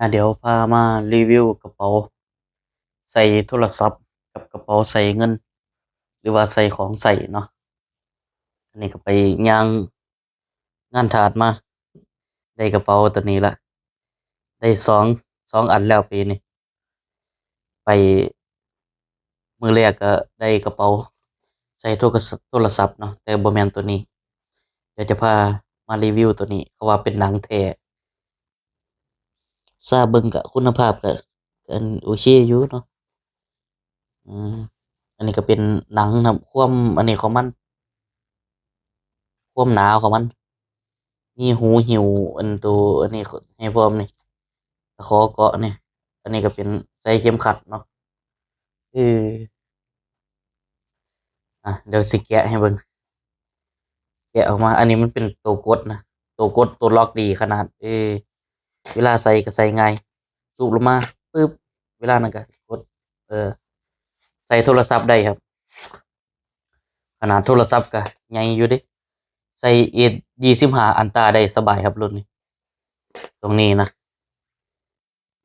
ອາ ດຽວພາມາຣີວິວກະເປົາໃສ່ໂທລະສັບ ກັບກະເປົາໃສ່ເງິນ ຫຼືວ່າໃສ່ຂອງໃຊ້ເນາະ. ອັນນີ້ກໍໄປຍ່າງງານທາດມາ ໄດ້ກະເປົາໂຕນີ້ລະ ໄດ້ສອງ ສອງອັນແລ້ວປີນີ້. ໄປ ມື້ແລກກໍໄດ້ກະເປົາໃສ່ໂທລະສ- ໂທລະສັບເນາະ ແຕ່ບໍ່ແມ່ນໂຕນີ້. ດຽວຈະພາມາຣີວິວໂຕນີ້ ເຂົາວ່າເປັນໜັງແທ້. ຊາເບິ່ງກະຄຸນນະພາບກະ ອັນ ໂອເຄຢູ່ເນາະ. ອືມ ອັນນີ້ກະເປັນໜັງນຳ ຄວາມອັນນີ້ຂອງມັນ ຄວາມໜາຂອງມັນ ມີຫູຫິ້ວ ອັນໂຕ ອັນນີ້ໃຫ້ພ້ອມນີ້ ຕະຂໍເກາະນີ້. ອັນນີ້ກະເປັນໃສ່ເຂັມຂັດເນາະ. ເອີ ອາ ດຽວຊິແກະໃຫ້ເບິ່ງ ແກະອອກມາ. ອັນນີ້ມັນເປັນໂຕກົດນະ ໂຕກົດ ໂຕລັອກດີຂະໜາດ. ເອີ ເວລາໃສ່ກະໃສ່ງ່າຍ ສູບລົງມາປຶບ ເວລານັ້ນກະກົດ ເອີ ໃສ່ໂທລະສັບໄດ້ຄັບ. ຂະໜາດໂທລະສັບກະໃຫຍ່ຢູ່ເດ້ ໃສ່ເອັສ ຊາວຫ້າ ອັນຕາໄດ້ສະບາຍຄັບ ລຸ້ນນີ້. ຕົງນີ້ນະ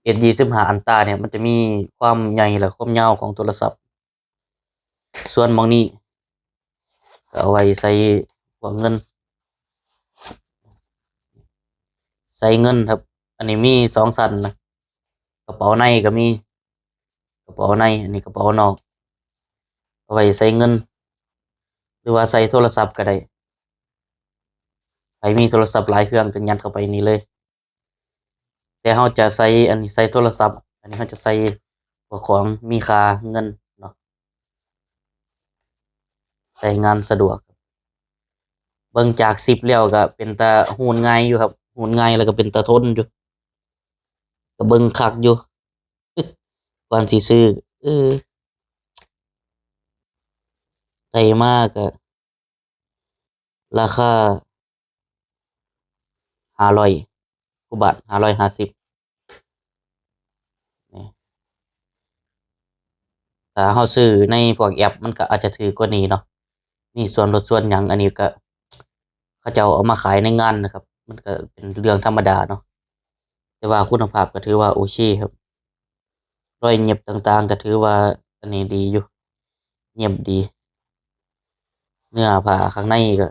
ເອັສ ຊາວຫ້າ ອັນຕານີ້ ມັນຈະມີຄວາມໃຫຍ່ ແລະ ຄວາມຍາວຂອງໂທລະສັບ. ສ່ວນໝ່ອງນີ້ກະເອົາໄວ້ໃສ່ພວກເງິນ ໃສ່ເງິນຄັບ. ອັນນີ້ມີສອງຊັ້ນນະ ກະເປົາໃນກະມີ ກະເປົາໃນ ອັນນີ້ກະເປົານອກ ເອົາໄວ້ໃສ່ເງິນ ຫຼືວ່າໃສ່ໂທລະສັບກະໄດ້. ໃຜມີໂທລະສັບຫຼາຍເຄື່ອງກະຍັດເຂົ້າໄປນີ້ເລີຍ. ແຕ່ເຮົາຈະໃສ່ ອັນນີ້ໃສ່ໂທລະສັບ ອັນນີ້ເຮົາຈະໃສ່ພວກຂອງມີຄ່າເງິນເນາະ ໃຊ້ງານສະດວກ. ເບິ່ງຈາກຊິບແລ້ວກະເປັນຕາຮູນງ່າຍຢູ່ຄັບ ຮູນງ່າຍ ແລ້ວກະເປັນຕາທົນຢູ່ ກະເບິ່ງຄັກຢູ່ ກ່ອນຊິຊື້. ເອີ ໄດ້ມາກະ ລາຄາຫ້າຮ້ອຍກວ່າບາດ ຫ້າຮ້ອຍຫ້າສິບ. ນີ້ ຖ້າເຮົາຊື້ໃນພວກແອັບ ມັນກະອາດຈະຖືກກວ່ານີ້ເນາະ ມີສ່ວນລົດສ່ວນຫຍັງ. ອັນນີ້ກະເຂົາເຈົ້າເອົາມາຂາຍໃນງານນະຄັບ ມັນກະເປັນເລື່ອງທຳມະດາເນາະ ແຕ່ວ່າຄຸນນະພາບກະຖືວ່າໂອເຄຄັບ. ລອຍຫຍິບຕ່າງໆກະຖືວ່າອັນນີ້ດີຢູ່ ຫຍິບດີ. ເນື້ອຜ້າຂ້າງໃນກະ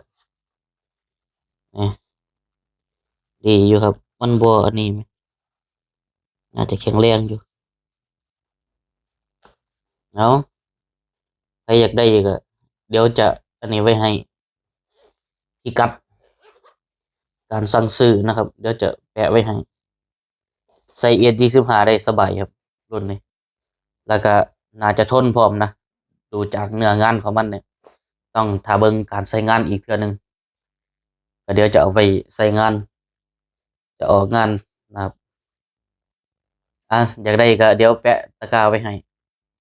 ນີ້ ດີຢູ່ຄັບ ມັນບໍ່ອັນນີ້ ໜ້າຈະແຂງແຮງຢູ່. ເອົາ ໃຜຢາກໄດ້ກະ ດຽວຈະອັນນີ້ໄວ້ໃຫ້ ພິກັດການສັ່ງຊື້ນະຄັບ ດຽວຈະແປະໄວ້ໃຫ້. ໃສ່ເອັສ ຊາວຫ້າ ໄດ້ສະບາຍຄັບ ລຸ້ນນີ້ ແລ້ວກະໜ້າຈະທົນພ້ອມນະ ດູຈາກເນື້ອງານຂອງມັນນີ້. ຕ້ອງຖ້າເບິ່ງການໃຊ້ງານອີກເທື່ອໜຶ່ງ ກະດຽວຈະເອົາໄວ້ໃຊ້ງານ ຈະອອກງານນະຄັບ. ອາ ຢາກໄດ້ກະດຽວແປະຕະກາໄວ້ໃຫ້